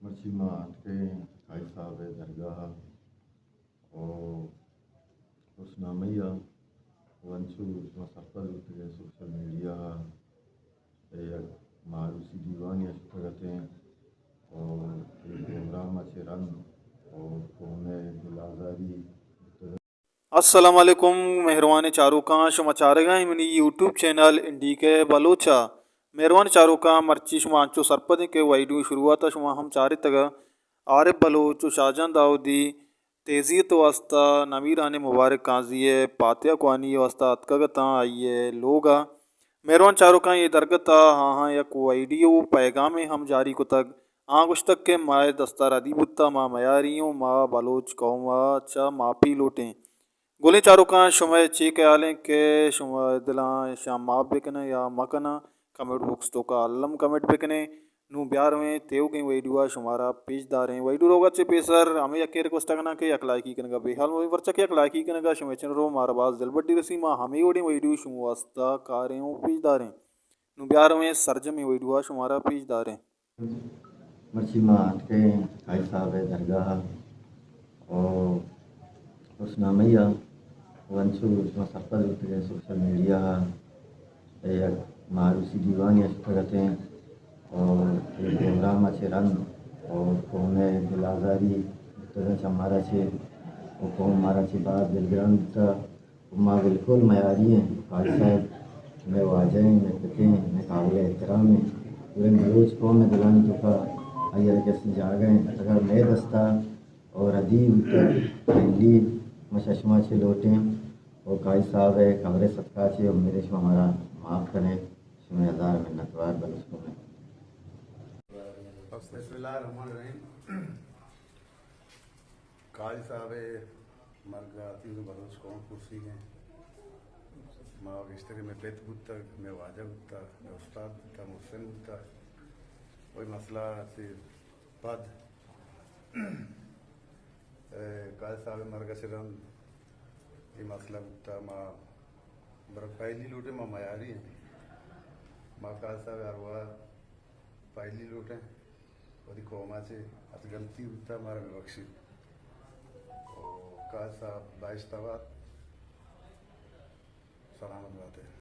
مرچی ما اتکیں قاضی صاحب ءِ درگاہ ءَ و خوشنامئی ءَ و انچو شما سرپد بوتگے سوشل میڈیا ءَ اے یک ماروسی دیوانے ءَ شتگ اتیں و اے پروگرام ءَ چہ رند و قوم ءِ دل آزاری بوتگ۔ السلام علیکم مہروانیں چاروکاں، شما چارگ ءَ ایں منی یوٹیوب چینل این ڈی کے بلوچ ءَ۔ مہروانیں چاروکاں، مرچی شما انچو سرپد ایں کہ ویڈیو شروعات ءَ شما ہم چارتگ ءَ عارف بلوچ و شاہجان داؤدی تعزیت ءِ واستہ نمیرانیں مبارک قاضی ءِ پاتیہ کوانی ءِ واستہ اتکگ اتاں آئی ءِ لوگ ءَ۔ مہروان چاروکاں، اے درگت ءَ آہاں یک ویڈیو پیغامے ہم جاری کتگ۔ آہاں گوشتگ کہ مئے دست ءَ ردی بوتہ، ما میاری اوں، ما بلوچ قوم ءَ چہ معافی لوٹیں۔ گلیں چاروکاں، شمئے چے خیال ایں کہ شما دلاں اشاں معاف بکناں یا مکناں؟ کمنٹ باکس توکا الم کمنٹ بکنیں۔ نوں بیا رویں تیوگیں ویڈیو ءَ شمارا پیش داریں۔ ویڈیو روگ ءَ چہ پیسر ہمے یکیں ریکویسٹ ءَ کناں کہ یک لائکی کنگ ءَ بے حال مبیں، پرچا کہ یک لائکی کنگ ءَ شمئے چنرو مارا باز دلبڈی رسی، ما ہمے وڑیں ویڈیو شمئے واستہ کاریں و پیش داریں۔ نوں بیا رویں سرجمیں ویڈیو ءَ شمارا پیش داریں۔ مرچی ما اتکیں قاضی صاحب ءِ درگاہ ءَ و خوشنامئی ءَ و انچو شما سرپد بوتگے سوشل میڈیا ءَ اے یک ماروسی دیوانے ءَ شتگ اتیں و اے پروگرام ءَ چہ رند و قوم ءِ دل آزاری بوتگ چہ مارا چہ و قوم مارا چہ باز دلگران بوتگ۔ ما بالکل میاری ایں، قاضی صاحب مئے واجہ ایں، مئے پت ایں، مئے قابل احترام ایں۔ پوریں بلوچ قوم ءِ دلانی توکا آئی ءَ را کسی جاگہ ایں۔ اگر مئے دستا او ردی بوتہ، فائنلی ما شما چہ لوٹیں او قاضی صاحب ءِ قبر ءِ صدقہ چہ امید ایں شما مارا معاف کنے۔ شمئے ہزار منت وار بلوچ قوم ءِ۔ بسم اللہ الرحمن الرحیم۔ قاضی صاحب ءِ مرگ ءَ تیوگیں بلوچ قوم پرسیگ ایں۔ ما گشتگ مئے پت بوتگ، مئے واجہ بوتگ، مئے استاد بوتگ، محسن بوتگ۔ وہی مسئلہ چہ پد، اے، قاضی صاحب ءِ مرگ ءَ چہ رند اے مسئلہ بوتگ۔ ما بر پہلی لوٹیں، ما میاری ایں۔ ما قاضی صاحب ءِ ارواہ پہلی لوٹیں۔ وتی قوم ءَ چہ ہرچ غلطی بوتہ مارا ببخشیت۔ او قاضی صاحب بہشت ءَ بات، سلامت بات ئے۔